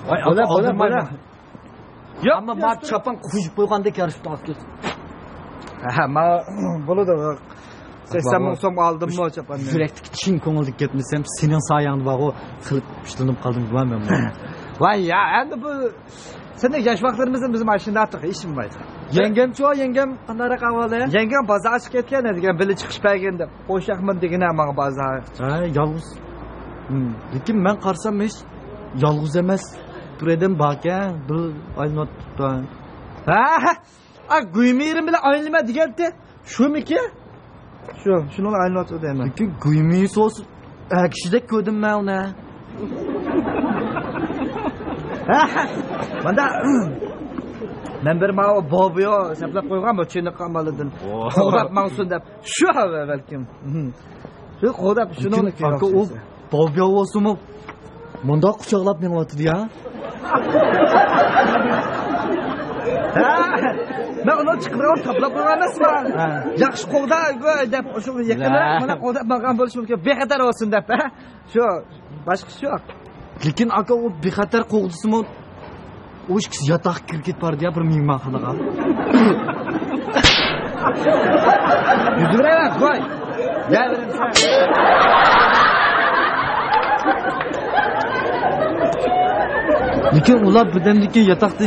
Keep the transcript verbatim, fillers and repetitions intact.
ۋاي، بولا، بولا، بولا. ياق، ئەمما ماڭا چاپان قويۇپ قويغاندەك يارىشىپتۇ. ھە، ما، بولىدۇ. سەكسەن مىڭ سوم ئالدىممۇ چاپاننى؟ يۈرەكتىكى چىن كۆڭۈلدىن كەتمىسەم، سېنىڭ سايەڭدە بارغۇ، خىلىپ ئىشلىنىپ قالدىم دېمەن مەن. ۋاي يا، ئەمدى بۇ سېنىڭ ياش ۋاقىتلىرىمىزدا بىزمۇ ئاشۇنداق ئىش بولمايدۇ. يەڭگەمچۇ، يەڭگەم قانداقراق ئەھۋالى؟ يەڭگەم بازارغا چىقىپ كەتكەن دېگەن، بىللە چىقىش بەرگىن دەپ. قوشاقمەن دېگىنە ماڭا بازار. ھە، يالغۇز. لېكىن مەن قارىسام ھېچ يالغۇز ئەمەس. بىر ئادەم باركەن، بىر ئايلىنىۋاتىپتۇ. ھە، ھە. ئا، گۈيمىرىم بىلەن ئايلىنىمەن دېگەنتى. شۇمىكى؟ شۇ، شۇنىڭ ئايلىنىۋاتىدۇ دەيمەن. لېكىن گۈيمىرى سوسۇ ئەر كىشىدەك كۆردۈم مەن ئۇنى. ھە، ماندا، مەن بىر ماۋۇ بوبيو سەپلەپ قويغان بۇ چىنىق ئامالىدىن. قوغداپ ماڭسۇن دەپ. شۇ ھەۋە بەلكىم. شۇ قوغداپ شۇنىڭ لېكىن ئاكا، ئۇ بوبيو بولسىمۇ مۇنداق قۇچاقلاپ مېڭىۋاتىدۇ يا. ھە، مەن ئۇنى چىقىرىپ تاپلاپ قويغان ئەمەسمەن. ھە. ياخشى قوغدا دەپ، شۇ يېقىندا مانا قوغداپ ماڭغان بولۇشى مۇمكىن، بىخەتەر بولسۇن دەپ، ھە؟ شۇ، باشقىسى يوق. لېكىن ئاكا، ئۇ بىخەتەر قوغدىسىمۇ، ئۇ ئىككىسى ياتاققا كىرىپ كېتىپ باردى يا، بىر مېھمانخانىغا. يۈز بېرەيمەن، قوي. يا، بېرەمسەن. لېكىن ئۇلار بىردەمدىن كېيىن ياتاقتا